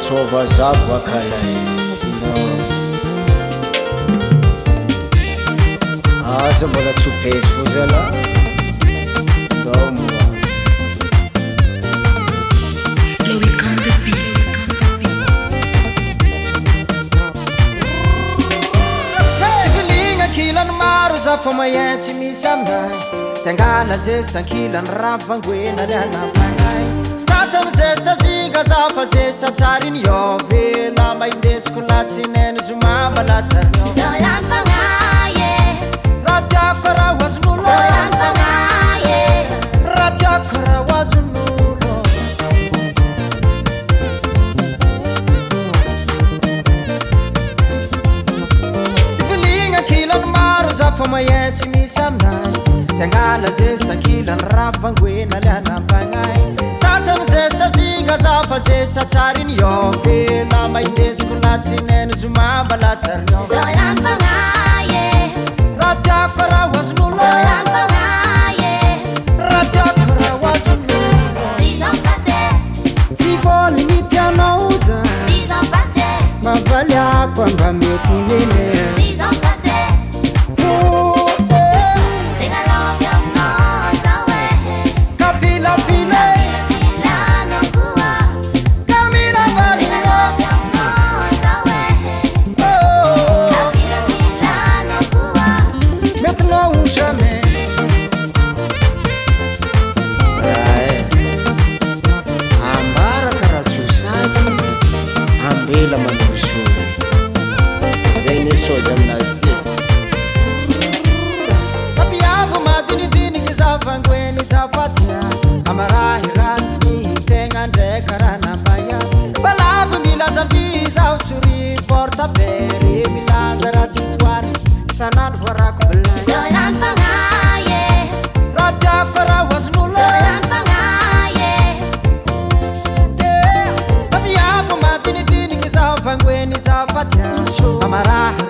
Antsao vazaha baka lay. Aza mbola tsy ho bezy fo zalah. Ndao moa. Loic on the beat. Tsikiligna ankilany maro za fa moyen tsy misy aminay. Tengana zesta ankilany ravangoena ny anampanay. Tratrany zesta zinga za fa zesta tsary ny ove. Lamba indesiko latsineny zoma mbala tsary. Zao lany fagnahy e. Raha tiako raha ho azon'olo. Zao lany fagnahy e. Raha tiako raha ho azon'olo. Tifiligna ankilany maro za fa moyen tsy misy aminay. Tengana zesta ankilany ravangoena le anampanay. Tratrany zesta zinga za fa zesta tsary ny ove. Lamba indesiko latsineny zoma mbala tsary. Zao lany fagnahy e. Raha tiako raha ho azon'olo. Zao lany fagnahy e. Raha tiako raha ho azon'olo. 10 ans passés, Tsy voly mitianao za. 10 ans passés, Mavaliako mba mety nene. 10 ans passés. Oh, eh. Tegna love aminao zao e. Kapilapile. Filafilanao koa. Kamila Tegna valino. love aminao zao e. Oh, Filafilanao koa. Maintenant ou jamais. Raha ambara karaha tsy ho saky ambela manorisory zay ne sôzy aminazy ty. Ampiavo madinidiniky zavangoeny zafatia amarahy ratsy ny tegna ndray karaha nampaya. Balavo milaza zaho sory porte very milanja raha tsy hoany sanandro voarako bilay. Zao lany fagnahy e. Raha tiako raha ho azon'olo. Zao lany fagnahy e. Ampiavo madinidiniky zavangoeny zafatia amarahy.